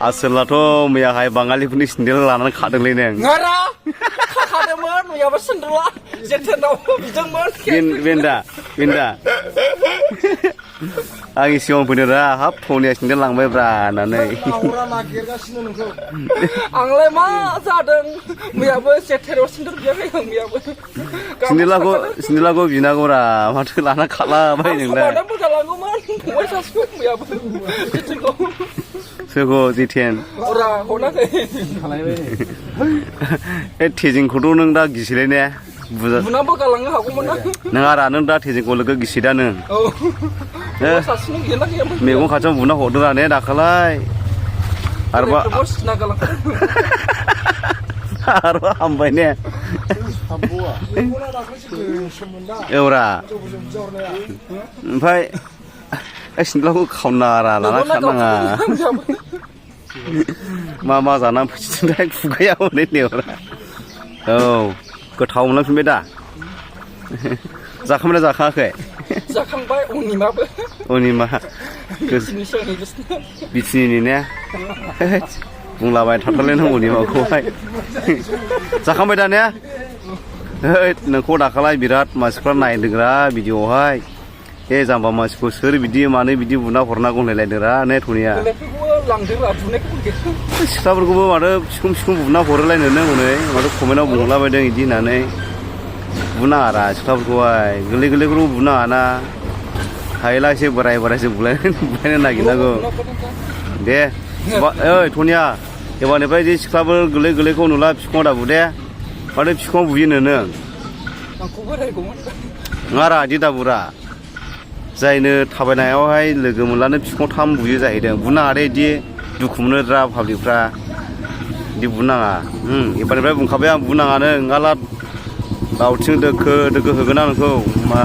आसोलाथ' मैयाहाय बाङालिफोरनि सेन्देल लानानै खादोंलै नों नङारा खाखादोंमोन मैयाबो सेन्देला जेथेनाव बिदोंमोन बेन्दा आंनि सिगाङाव फैदों रा हाब फनिया सेन्देल लांबायब्रा होननानै आंलाय मा जादों मैयाबो जेथेनाव सेन्देल बियाखै आं मैयाबो सेन्देलाखौ बिनांगौरा माथो लाना खालाबाय नोंलाय मोजांलांगौमोन फंबाय सासेखौ मैयाबो जेथेनखौ सोरखौ जिथेन अरा हरनाखै बे तेजिंखौथ' नों दा गिसिलै ने बुनाबो गालांनो हागौमोन ना नोंहा नों दा तेजिंखौ लोगो गिसिदा नों सासेनो गैला गैयामोन मैगं खाथियाव बुना हरदों ने दाखालाय आरो हामबाय ने एवरा ओमफ्राय सेन्देलखौ खावनारा लाना खानाङा मा जानानै फैसिगोनथाय खुगाया हनै नेवरा औ गोथाव मोनलांफिनबाय दा जाखांबाय ना जाखाङाखै जाखांबाय अनिमा बिथिनिनि ने बुंलाबाय थाथारलै नों अनिमाखौहाय जाखांबाय दा ने नोंखौ दाखालाय बिराद मानसिफ्रा नायदोंरा भिडिअ'आवहाय ए जाम्बा मानसिखौ सोर बिदि मानो बिदि बुना हरनांगौ होनलायलायदोंरा ने धनिया सिख्लाफोरखौबो माथो सिखुं बुना हरोलायनो नों हनै माथो कमेन्टआव बुंलाबायदों बिदि होननानै बुनाङारा सिख्लाफोरखौहाय गोरलैखौल' बुनाङाना हायोला एसे बोरायसो बुलायनो नागिरनांगौ दे ओइ धनिया एबारनिफ्राय जे सिख्लाफोर गोरलैखौ नुला बिखुङाव दाबु दे माथो बिखुङाव बुयोनो नों नङारा बिदि दाबुरा जायनो थाबायनायावहाय लोगो मोनलानो बिखुङाव थाम बुयो जाहैदों बुनाङा दे बिदि दुखु मोनोद्रा पाब्लिकफ्रा बिदि बुनाङा एबारनिफ्राय बुंखाबाय आं बुनाङानो नङाला लावथिं दोखो होगोन आं नोंखौ मा